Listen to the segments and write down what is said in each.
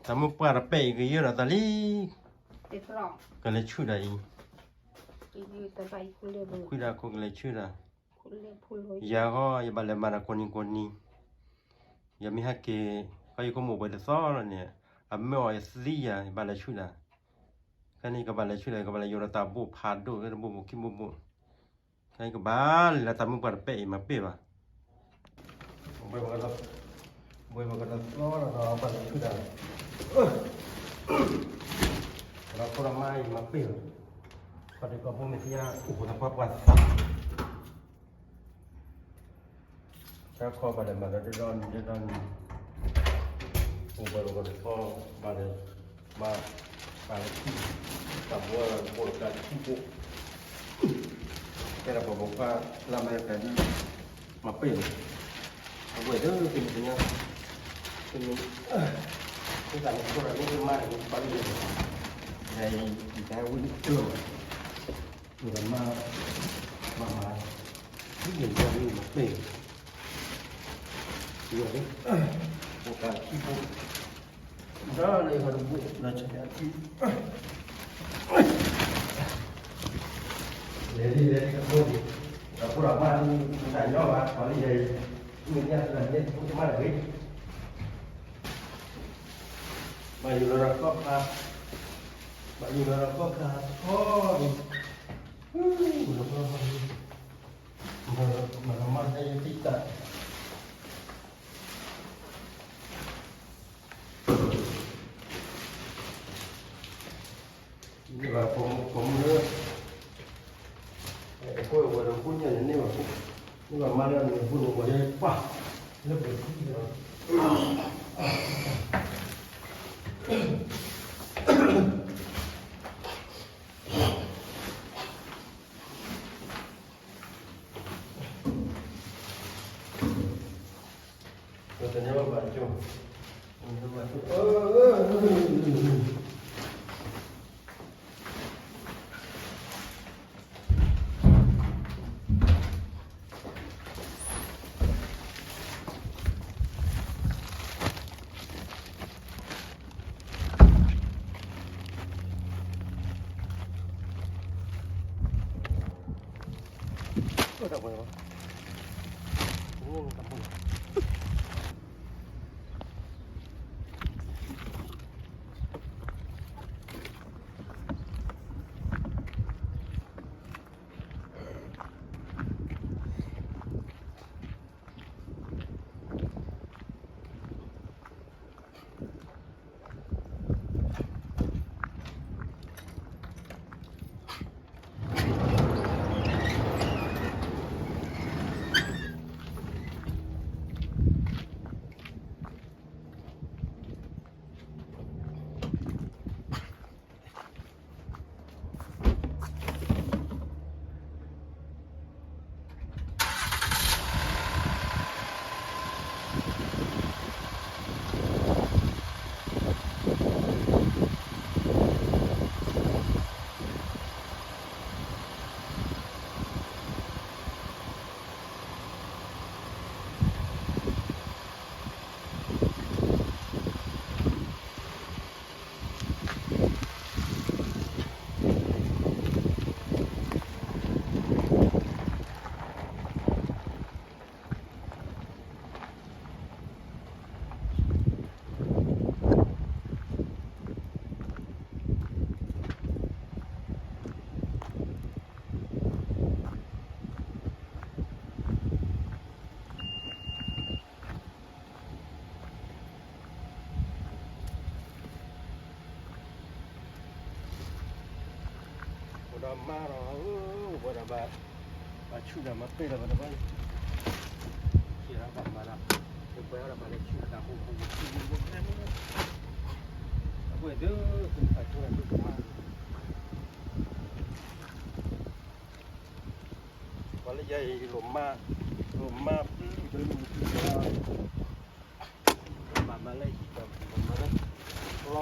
တၢ်မုၢ်ပှၢ်တပဲအံၤကယၢၢ်ဒီးတၢ်လံ, ကလဲၤဆူၣ်ဒၣ်အံၤ, ကွံဒၣ်ခိၣ်ကလဲၤဆူၣ်ဒၣ်, ယၤဃီယဘၣ်လဲၤမၤတၢ်ကိးနံၤကိးနံၤ, ယမ့ၢ်ဟဲက့ၤ, ဃီယခိၣ်မိၢ်ပှဲၤတသီလီၤန့ၣ်, အမၢအီၤယသံယၤ ယဘၣ်လဲၤဆူၣ်ဒၣ်, ခဲန့ၣ်ကဘၣ်လဲၤဆူၣ်ဒၣ် ကဘၣ်လဲၤယိးဒီးတၢ်ဘိၣ်ဖးဒိၣ် တဘိၣ်ဘိၣ်ခံဘိၣ်ဘိၣ်, ခဲန့ၣ်ကဘၣ်လဲၤလၢတၢ်မုၢ်ပှၢ်တပဲအံၤမၤပ့ၢ်ဘၣ် ဘှဲဘၣ်ကဒီးသီဒီးဘၣ်လဲၤဆူၣ်ဒၣ်, ဒီးခိၣ်ဒီးမါအံၤမၤပ့ၢ်ဘၣ်, ပှၤတကိးဖိမ့ၢ်သ့ၣ်ညါအိၣ်ဃိသးပှၢ်ပှၢ်သး, တၢ်ခီဘၣ်လဲၤမၤဒီးတဒီနံၤတဒီနံၤ, အိၣ်ဘၣ်ဒီးကဒီးသီ, ဘၣ်လဲၤ, ဘၣ်, ဘၣ်လဲၤဆူၣ်, တၢ်ဘိၣ်ဘိၣ်တၢ်ခံဘိၣ် တဲဒၣ်ပှၤပိာ်ခွါလၢအမဲရကၤဒ်, မၤပ့ၢ်လီၤ, အဝဲဒၣ်ကမ့ၢ်ကညါ, ကမ့ၢ်, မ့ၢ်တၢ်မ့ၢ်ခိၣ်ဒီးမ့ၢ်မါန့ၣ် မ့ၢ်ပှၤလၢယဲ, ယဲအံၤ ယတၢ်ဝံၣ်ကျိၣ်, မ့ၢ်တမါ, မၤမၤ, မ့ၢ်ယဲအံၤမၤပ့ၢ်, ယဲ, ပှၤခံဘိၣ် ဒီးလၢယဟီၣ်တဘိၣ် ဒီးဆၢထၢၣ်အခံ, လဲၤလံလဲၤလံကဘိၣ်န့ၣ်, ဒီးဖိဒီးမါန့ၣ် မတၤညီဘၣ် ပှၤလၢယဲအံၤ, မ့ၢ်ညါသရၣ်န့ၣ် ဖိတမါတဂ့ၤ, ဘၣ်ယိၣ်လီၤဒီးခီၣ်ခါ, ဘၣ်ယိၣ်လီၤဒီးခီၣ်ခါထီၣ်အံၤ, မၤဒီးမါန့ၣ် ယသံတၢ် န့ၢ်ဘၣ်ပိာ်မုၣ်လၢ, အဃိဝဲဒီးဃိညါန့ၣ်န့ၢ်ဘၣ်, န့ၢ်ဘၣ်မါလၢအမံၤအဃိန့ၣ် ပှၤလၢပှၢ်, လၢပှၤခံလီၤ. တနံၤဘၣ်ကၠိ, တနံၤဘၣ်ကၠိ, အိၣ်ဒီးမါဒီး အိၣ်ဝဲဒၣ်ဘၣ်, ဘၣ်ဆူၣ်ဒီးမၤပ့ၢ်ဒီးဘၣ်တဘၣ်, ကဲဒီးဘၣ်မၤဒီး, ပှဲၤဝဲဒီးဘၣ်လဲၤဆူၣ်တၢ်ဟူးဟူး, အဝဲဒၣ် ပှၤဆိၣ်ဒီးဒိၣ်ကမၣ် ပှၤလၢယၤအံၤ လိၣ်မါ, လိၣ်မါပျုၢ်တလူၢ်ပျုၢ်လီၤ, ဘၣ်မၤလၢဟံၣ်ဒီး ဘၣ်မၤလၢကျီ ပ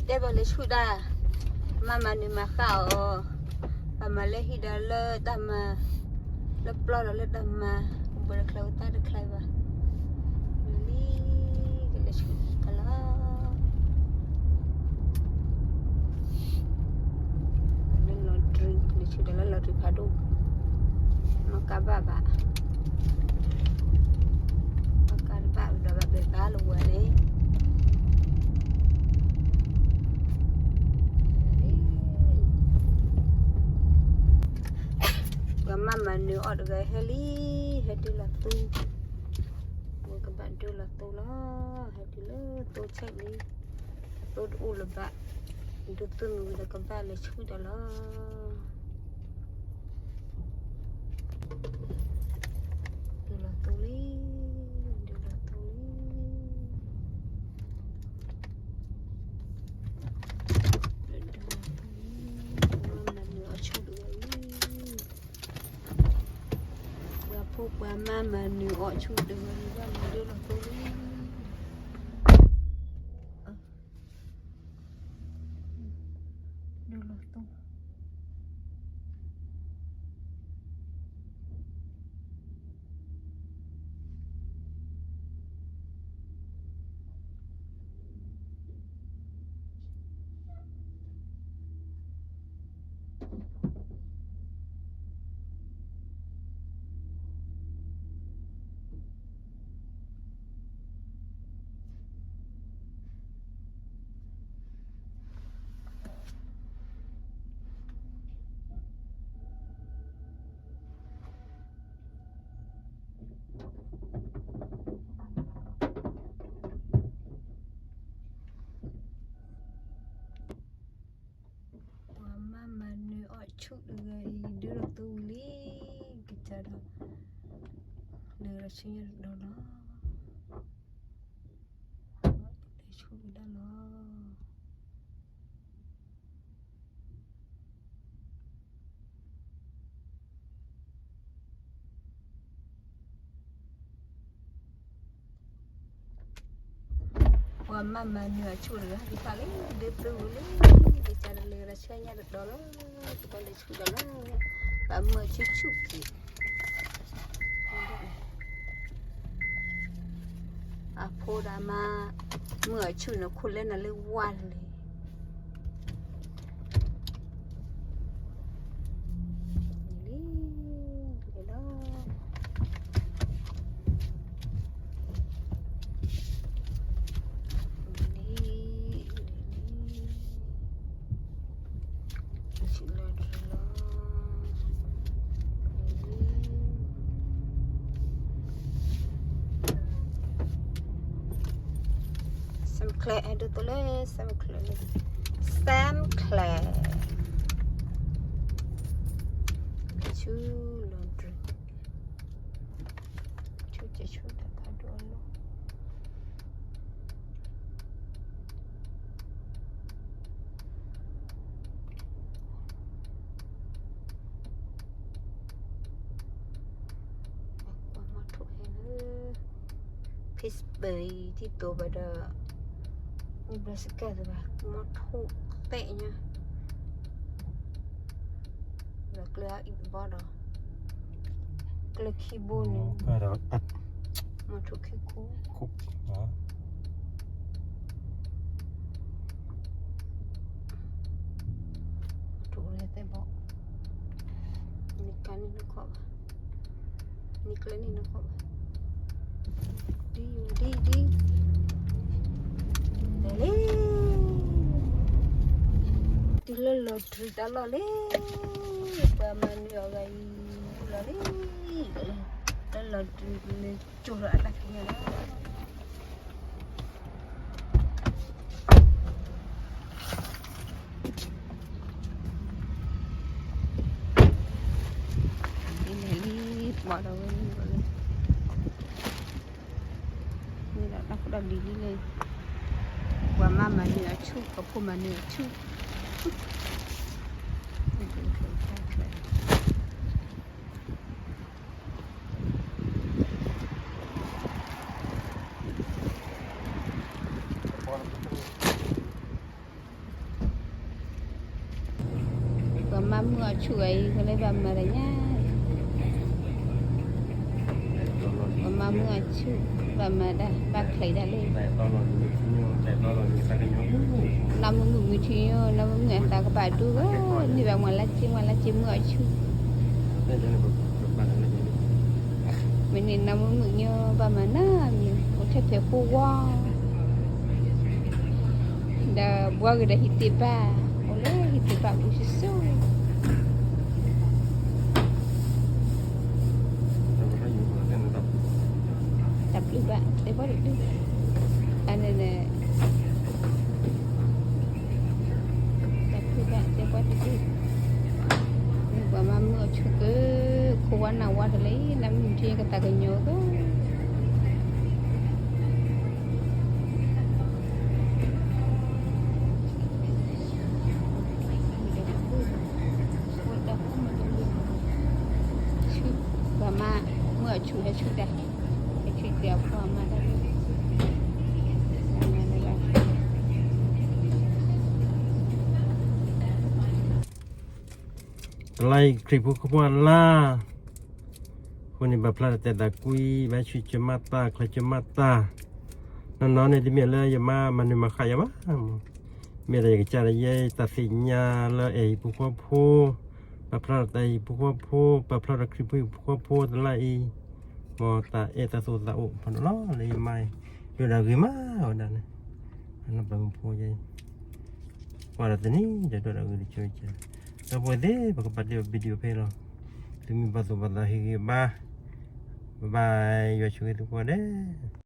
တဲဘၣ်လဲၤဆူၣ်တၢ်, မၤမၤနၢၤမၤဃၣ်အီၤ, ပမၤလၢဟံၣ်ဒီးလၢတၢ်မၤ, လၢပျီဒီးလၢတၢ်မၤ, ပှၤတချါဝဲတၢ်တချါဘၣ်, လံ, ကလဲၤဆူၣ်တၢ်လီၤ. လၢ laundry လဲၤဆူၣ်တၢ်လၢ laundry ဖးဒိၣ်, မၤကါဘၣ်ဘၣ်, မၤကါတဘၣ်ဒီးဘၣ်ဘဲဘၣ်လၢဝဲန့ၣ် ပှၤမၤမၤနၢၤအီၣ်တဂၤဟဲလံ, ဟဲဒုးလီၤသူ, ဝဲကဘၣ်ဒုးလီၤသူလီၤ, ဟဲတုၤလၢသိဆဲးလံ, သိတအိၣ်လၢၤဘၣ်, ဒုးသူမုၢ်ဝံၤဒီးကဘၣ်လဲၤဆူၣ်တၢ်လီၤ. ဒုးလီၤသူလံ, ဒုးလီၤသူလံ, ဒုးလီၤသူလံ, မၤမၤနၢၤအီၣ်ဆူၣ်တဂၤအံၤ, ပှၤဖိပှၤမါမၤနၢၤအီၣ်ဆူၣ်တဂၤအံၤ ဘၣ်မၤဒုးလီၤသူလံ, ဒုးလီၤသူ ပှၤမၤမၤနၢၤအီၣ်ဆူၣ်တဂၤအံၤ ဒုးလီၤသူဝံၤလံ, ကစၢ်ဒီး လဲၤဆူညါတဒီလီၤ, လဲၤဆူဝံၤဒၣ်လီၤ. ပှၤမၤမၤနၢၤအီၣ်ဆူၣ်တဂၤ ဒ်သိးလံ ဒုးသူဝံၤလံ, ကစၢ်ဒီးလဲၤဆူညါတဒီလီၤ, ကဘၣ်လဲၤဆူၣ်ဒီးလီၤ, ပှၤမုၢ်အီၣ်ဆူၣ်ဆူၣ်က့ၤ အဖိဒီးမါ မုၢ်အီၣ်ဆူၣ်န့ၣ် ခိၣ်လဲနၤလၢဝါလံ. လံ, လံလီၤ. လံ, လံလီၤ. စဲးမုၢ်ချ့ အဲၣ်ဒိးသိးလၢ စဲးမုၢ်ချ့, စဲးမုၢ်ချ့, ဆူ laundry, ဆူ ကဲဆူတၢ်ဖးဒိၣ်အလီၢ်. ပှၤမီၤထိၣ်ဟဲလၢ Pittsburgh တံၤတိာ်ဘၣ်ဒီး Nebraska တဘၣ် မီၤထိၣ်သဲးညါ ဒီးကျဲအံၤတဘီဒီး ကျဲခံဘိန့ၣ် မီၤထိၣ်ခံခိၣ် ထိၣ်လၢသဲဘီ နကါန့ၣ်နခီၣ်ဘၣ် နကျဲန့ၣ်နခီၣ်ဘၣ် ဒ်ယိၤဒ်ဒ် လဲၤလံ တုၤလၢ laundry တၢ်လီၢ်လံ ပှၤမၤနၢၤအီၤဂၤအံၤ လီၤလံ လၢ laundry လၢကၠိထီၣ်အတၢ်ခံညါလီၤ ဒ်လဲၣ်လံ ပှၤဒီးဝဲလံ မ့ၢ်ဒီးတၢ်ဖိတၢ်လံၤလံလံ ပှၤမါမၤနၢၤအဆူၣ် ပှၤဖိမၤနၢၤအဆူၣ် ပှၤ မုၢ်အီၣ်ဆူၣ်အံၤ ကလဲၤဘၣ်မၤတၢ်ညါ, ပမၤမုၢ်အီၣ်ဆူၣ် ဘၣ်မၤဒၣ် ဘၣ်ချံးဒၣ်လံ, နီၢ်မုၢ်မုၢ်မုၢ်ထံညိ, နီၢ်မုၢ်မုၢ်အသးကဘၣ်ဒိဂ့ၤ, မ့ၢ်ဘၣ်မၤလၢက့ မၤလၢက့မုၢ်အီၣ်ဆူၣ်, မ့ၢ်န့ၣ်နီၢ်မုၢ်မုၢ်ညိ ဘၣ်မၤနၢ်မံၤ အိၣ်ထဲဖဲဃိဝီ ဒီးဘှီဂ့ၤဒီးဟံၣ်သ့ၣ်ဘၣ်, အိၣ်လၢဟံၣ်သ့ၣ်ဘၣ်ပူၤစိစိ, တၢ်ဘျုးဘၣ်တဲပှၤတဒု, အန့ၣ်န့ၣ်, တၢ်ဘျုးဘၣ်တဲပှၤတဒု, ပှၤမၤမုၢ်အီၣ်ဆူၣ်က့ၤ ခိၣ်ဝါနၢ်ဝါတလဲ နၢ်မုၢ်ထံကသးကညီၤက့ၤ ပှၤမၤမုၢ်အီၣ်ဆူၣ်ဟဲဆူၣ်တၢ်, ဟဲဆူၣ်က့ၤအဖိအမါတၢ်, တလါအံၤခရံာ်ဖိဃီဖိအလါ, အဃိန့ၣ် ပာ်ဖျါတၢ်တဲတၢ်ကွံ ဘၣ်ဆူၣ်ကၢၤမးတၢ် ချၢကၢၤမးတၢ်, နီၢ်နီၢ်န့ၣ် တမ့ၢ်လၢယမါမၤနၢၤမၤဃၣ်ယၤဘၣ်, မ့ၢ်ဒီးယကစၢ်ဒီးယဲ တၢ်သ့ၣ်ညါလၢအဲၣ်ဟံၣ်ဖိဃီဖိ, ပာ်ဖျါဒီးတၢ်အဲၣ်ဟံၣ်ဖိဃီဖိ, ပာ်ဖျါဒီးခရံာ်ဖိဟံၣ်ဖိဃီဖိတလါအံၤ, မ်တၢ်အဲၣ်တၢ်သိၣ်တၢ်သးအိၣ်ဖးဒိၣ်လီၤ လၢယမါအံၤ, ဒိၣ်ဒၣ်ဂ့ၤမးဝဲဒၣ်န့ၣ်, အနီၢ်ပၤမုၣ်ဖိယဲ, ကွၢ်ဒီးတနံၤဒီးဒိၣ်ဒၣ်ဂ့ၤတကၠိကဲ, ဒီပုၢ်ဝဲၢ်သ့ၣ် ပကပာ်တ့ၢ်အီၤ video ဖဲအံၤလီၤ, သုမ့ၢ်ဘၣ်သူၣ်ဘၣ်သးဟ့ၣ်ဂံၢ်ဘါ, ဘၣ်ဘၣ် ယွၤဆိၣ်ဂ့ၤသုကိးဂၤဒဲး